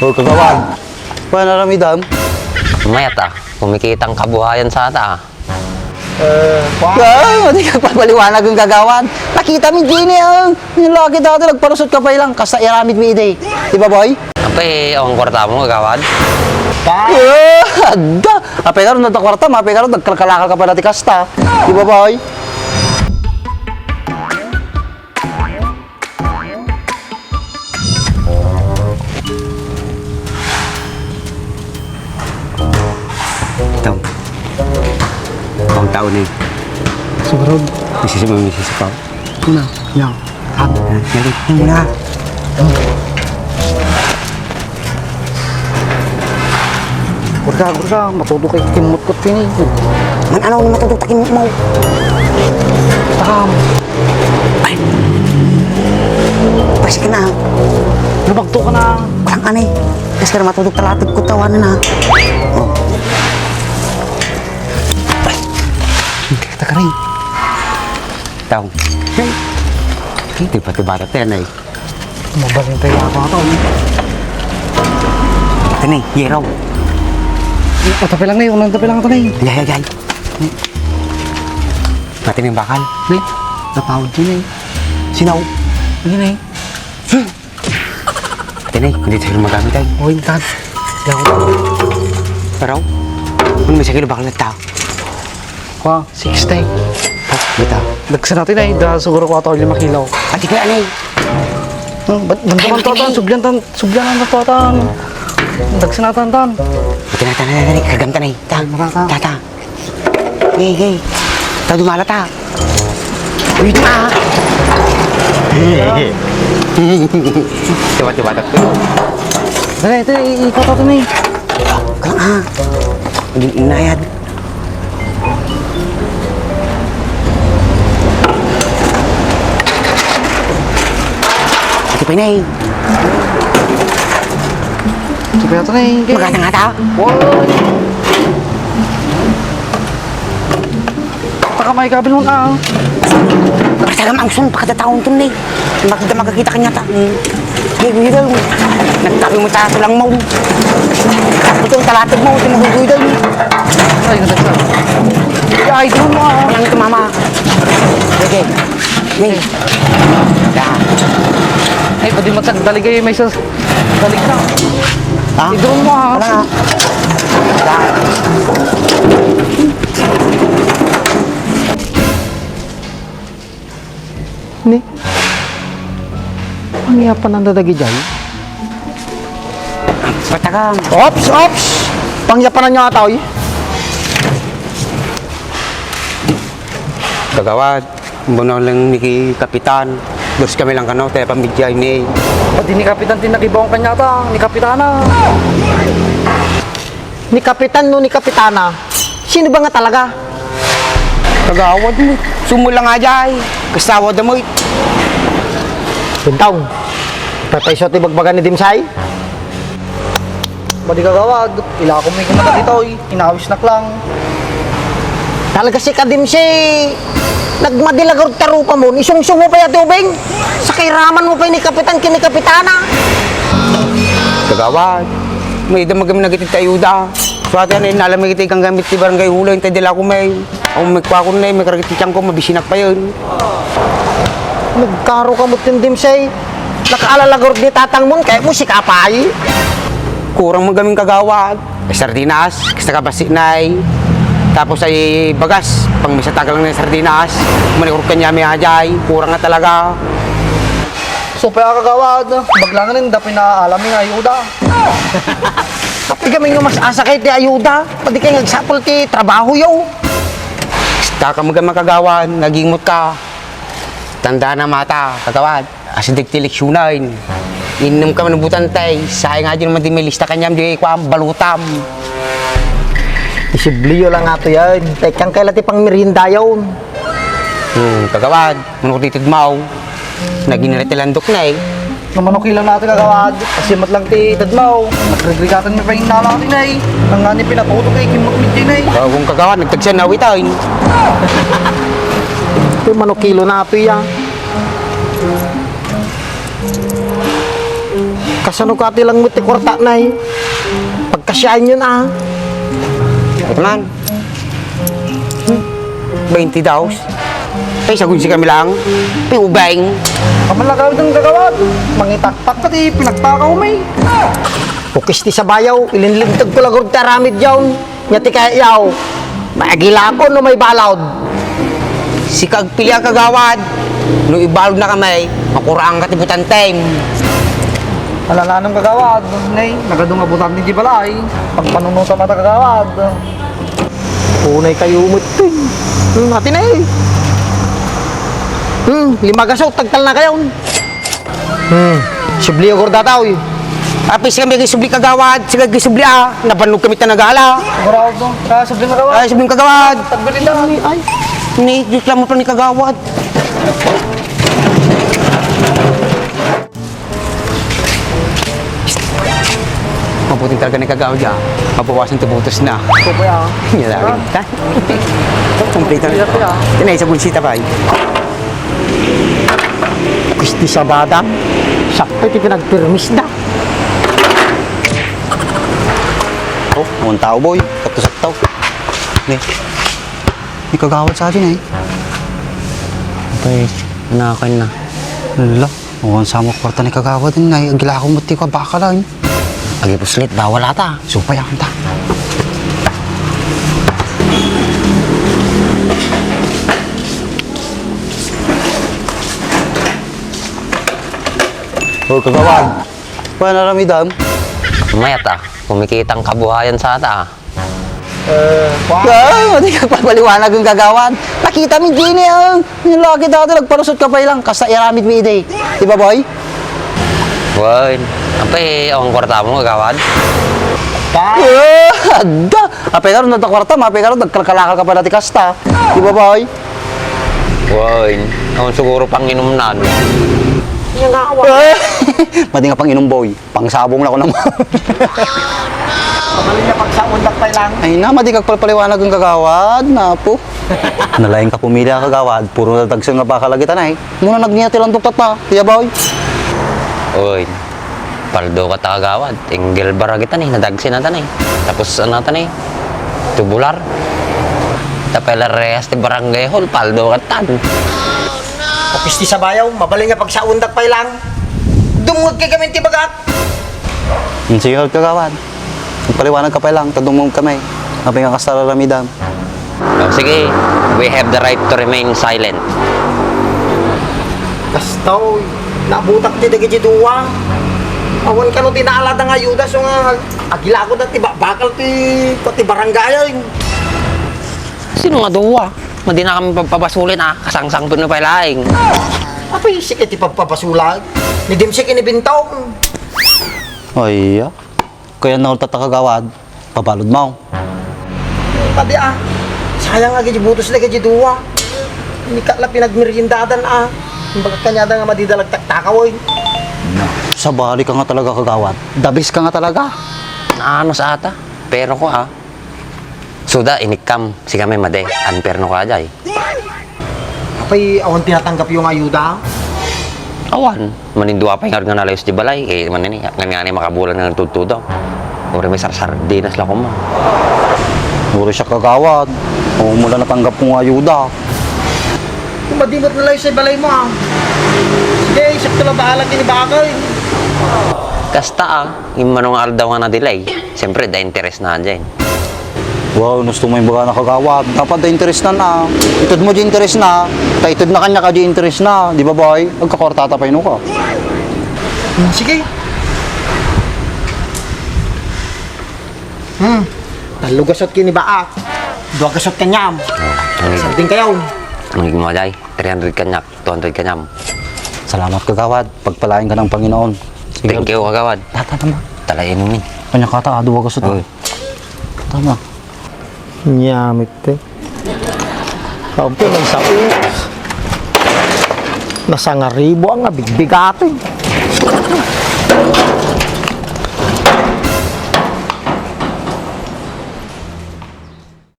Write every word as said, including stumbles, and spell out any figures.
O, kagawad. Kuan, aramidam? Mayat, ah. Kumikitang kabuhayan sa ata, ah. Eh, kuan. Ah, di ka papaliwanag ang kagawad. Nakita mi, Jenny, ang yung lagi dati, nagparusot ka pa ilang, kasta iramid mi ide. Di ba, boy? Apay, ang kwarta mo, kagawad? Pa? Ah, adda. Apay ka ron, nagta kwarta, mapay ka ron, nagkalkalakal ka pa dati kasta. Di ba, boy? Ito. Pang tao ni. Siguro. Misisi mo, misisi pa. Una, yang. Ang, ang, ang, ang, Gurga, gurga, matudok kay kimmutkot kini. Man, ano ang matudok ta kimmutmo? Takam. Ay. Pwes ka na. Lumagto ka na. Kulang ka na eh. Pwes ka na matudok ta latag ko tawanan na. Oh. Ay. Kita ka rin. Tao. Hey. Kita pa ti bata tayo na eh. Mabalintay ako ato. Ito na eh, yero. Ito pa lang na eh, unang tabi lang ito na eh. Yay, yay, yay. Pati na yung bakal. Nay, napawad yun eh. Sinaw. Yun eh. Ito na eh, hindi tayo magamit tayo. O, intan. Yaw. Pero, kung may sakilo bakal na tao. Kwa, sixty. Bita. Dagsa natin ay, da siguro ko ato lima kilo. Ati ko yan eh. Hmm, ba't, ba't naman to, tan? Sublian tan, sublian ang to, tan. Dagsa natin, tan. Ito na, tan, tan, tan, kagam tan eh. Ta, Marata. Ta, ta. Hey, hey. Ta, dumala ta. Uy, ta. Tiba, tiba, ta. Dali, ito, i-, ikaw to, Tony. Kala, ah. Hindi inayad. Ito pa, Inay. Ito pa yata, Nay. Magkatang ata? Wow. Taka may kabilon, ah. Basta lang ang sun, pagkatataon to, Nay. Magda magkakita kanya ta. Hmm. Hey, kuya daw. Nagtabi mo tayo lang mo. Ito ang talatag mo, ito mo kuya daw. Ay, nasaktan. Ay, idol mo, ah. Walang ito, mama. Sige. Yay. Da. Ay, pwede matagdalig ay may sas-, dalig na. Ha? Idol mo, ah. Wala. Da. Ni? Pangyapanan da dagijay? Patagam. Ops! Ops! Pangyapanan nyo ata, oy. Kagawad, buno lang ni Kapitan. Dos kami lang kano, tayo pamidya ini. Pati ni Kapitan, tinagibaw ang kanyata, ni Kapitana. Ni Kapitan no ni Kapitana? Sino ba nga talaga? Kagawad mo. Sumula nga jay. Kasawa da mo. Pintaw. Pepaiso ti bagbaga ni Dimsay? Madi kagawad. Ila ko may kumata ditoy. Inawis nak lang. Talaga si Kadimsay. Nagmadilagar tarupa mo. Isungsungo pa ya tubig. Sa kairaman mo pa ni Kapitan, kini Kapitana. Kagawad. May ida magami nagitid tayo da. Suwati na inalam iti kang gamit ti barangay Hula, intay dila ko may, o may kwa ko na, may karagit ti tiyan ko, mabisinak pa yun. Nagkaro ka mo, Tindimsay. Nakaalalagur ni tatang mo, kaya mo sikapay. Kurang mo gaming kagawad. Ay, sardinas, kasta ka basi na ay. Tapos ay bagas, pang misatagal na yung sardinas. Manikor kanya may ajay, kurang nga talaga. So, pa kagawad, baglangan yung dapin na alam yung ayuda. Kapigamin nga mas asakay ti ayuda, pwede kayo nagsapol ti trabaho yo. Basta ka mga makagawan, nagimot ka. Tanda na mata, kagawad, asidig ti leksyonan. Innom ka man butantay, sayang nga di naman di may lista kanyam di kuam, balutam. Isibliyo lang ato yan. Tekang kaila ti pang merienda yun. Hmm, kagawad, manok di tudmaw. Naging retilandok na eh. Namano kilo na ito kagawad? Kasi mat lang ti tadmaw. Nagrigrigatan mi pa yung nala natin eh. Ang nga ni pinatutok eh, kimot mi din eh. Kung kagawad, nagtagsian na awitain. Ito yung manok kilo na ito yan. Kasano ka ti langmet ti kuarta, nay? Pagkasiaenyon, a. Ito man. Hmm. Bainte daos. Ay, sagun si kami lang. Piubeng. Kaman lakaw itong gagawad. Mangitaktak ka ti pinagpakaw, may. Pukis ti sabayaw, ilinlintag ko lagod ti aramid yaon. Nya ti kayatyo, maagilakon no maibalud? Sika agpili a kagawad. No ibaludna kami, makuraang ka ti butantem. Alalanem kagawad, nay, nagadu nga butante diay balay. Pagpanunotam a ta kagawad. Unay kayo met, eh. Hmm, ati na, eh. Hmm, lima gasot, tagtal na kayo. Hmm, subli, ugur dataw, eh. Apay, sika may agsubli kagawad, sika agsubli, a. Nabannog kami ta nagala. Sigurado. Sa subli kagawad. Ay, subli kagawad. Tagbirin na. Ay, ni, Diyos lamang pa ni kagawad. Mabuting talaga ni kagawad, a. Mabawasan ti butos na. Ito po, a. Yan lang. Ha? Kompleto na. Iya, iya. Tinay sa bulsita pa, eh. Kristi Sabada. Sakto ti pinagpirmisda. Oh, ang tao, boy. Sakto-sakto. Ni. Ni kagawad sa atin, eh. Patay, anakan na. Hala, awan sa mo kwarta ni kagawad, eh, nay. Agilako mo ti kabakal, eh. Agipuslit, bawal ata. Supay, akanta. Oh, kagawad. Paano aramidam? Mayat, a. Kumikitang kabuhayan sa ata, a. Eh, kwa? Ay, madi ka pagpaliwanag ng kagawad. Nakita mi, Jenny, ang yung lagi dati, nagpalusot ka pa ilang, kasta iramid mi ide. Di ba, boy? Wen, apay, ang kwarta mo, kagawad? Pa? Eh, adda! Apay karon, nagta kwarta, mapay karon, nagkalkalakal ka pa dati kasta. Di ba, boy? Wen, ang siguro panginom na. Yung nga, awa. Eh, madi nga panginom, boy. Pangsabong na ko naman. Pagaling na pagsaundak pa lang. Ay na, madi kagpalpaliwanag ng kagawad, napo. Nalaing ka pumili ang kagawad, puro nadagsen nga bakal lagi tanay. Muna nagniya ti landok tata, tiya boy. Oy, paldo ka ta kagawad. Engel bar lagi tanay, nadagsen na tanay. Tapos ano tanay, tubular. Tapela rehas ti barangay hall, paldo ka tan. Pukis ti sabayaw, mabalin nga pagsaundak pay lang. Dumngeg kay kami ti bagak. Hmm, sige, kagawad. Magpaliwanag ka pay lang, ta dumngeg kami. Apay nga kasta raramidam. Oh, sige, we have the right to remain silent. Kasta, oy. Nabutak ti dagiti dua. Awan kano ti naalada nga ayuda, so nga agilako da ti ba-, bakal ti, ti barangay, oy. Sino nga dua? Madi na kami pagpabasulin, a. Kasangsangpet no pay laeng. Apay, sika ti pagpabasulan. Ni Dimsik ini Bintong. Ay, ah. Kaya naultat ta kagawad, pabalud mo. Padi, a. Sayang nga, gidi butos na, gidi dua. Ini ka la pinagmeriendadan, a. Kumbaga kanya da nga madi da lagtaktakaw, oy. Sabali ka nga talaga, kagawad. The best ka nga talaga. Naano sa ata? Pero ko, a. Suda, inikkam, sika may madi, unfair no ka jay. Apay, awan pinatanggap yung ayuda? Awan, manindua pay nga nga nalayos ti balay, eh, manini, nga nga ni makabulan nga nagtudtudaw. Uri may sarsardinas la koma. Uri siya kagawad, o mula natanggap kong ayuda. Kung madimot na lang sa balay mo, a. Sige, isip ko lang bahala kini bagay. Kasta, a. Yung manong aldaw nga na-delay, siyempre, da interes na dyan. Wow, gusto mo yung baga na kagawad. Dapat da interes na na. Itud mo di interes na. Ta itud na kanya ka di interes na. Di ba, boy? Agkakortata pa ino ka. Hmm, sige. Hmm. Tallo gasot kini baa. Dua gasot kanyam. Sarding kayo. Ang igmo, day. Three hundred kanyak. Two hundred kanyam. Salamat, kagawad. Pagpalain ka ng Panginoon. Sige. Thank you, kagawad. Tata naman. Talain mo ni. Kanya kata, ah, duwa gasot, ah. Oy. Tama. Nyamit, eh. Kaunti ng sao. Nasangaribo ang abigbigatin.